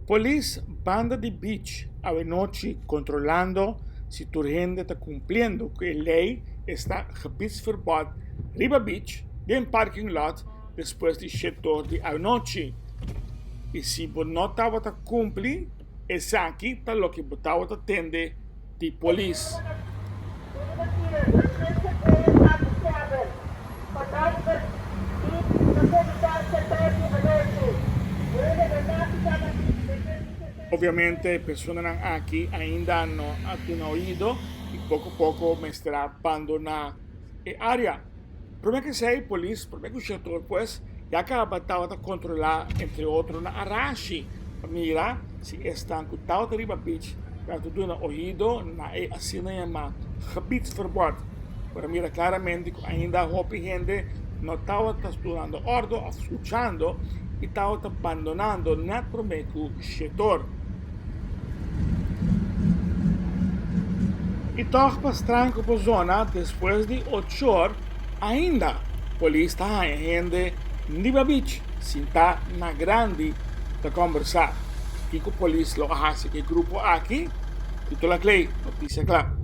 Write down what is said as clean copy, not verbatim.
Polis banda di beach awenochi kontrolando si tur hende ta kumpliendo ku e lei esta gebiedsverbod riba beach den parking lot despues di shetor di awenochi. I si bo no tabata kumpli esaki ta loke bo tabata tende di polis. Obviamente e personanan aki ainda no a duna oido y poco poco mester a bandona e area. Prome cu esey polis, prome cu shetor pues, ya caba tabata controla entre otro na Arashi pa mira si esnan cu tabata riba beach tabata duna oido na e asina yama gebiedsverbod. Por a mira claramente cu ainda hopi hende no tabata dunando ordo of scuchando y tabata bandonando net prome cu shetor. I tòg pa stranko por zona despues di ochor ainda polis ta haña hende riba beach sintá na grandi ta kòmbersá. Kiko polis lo a hasi ku e grupo aki? Tito Laclay, Notisia Kla.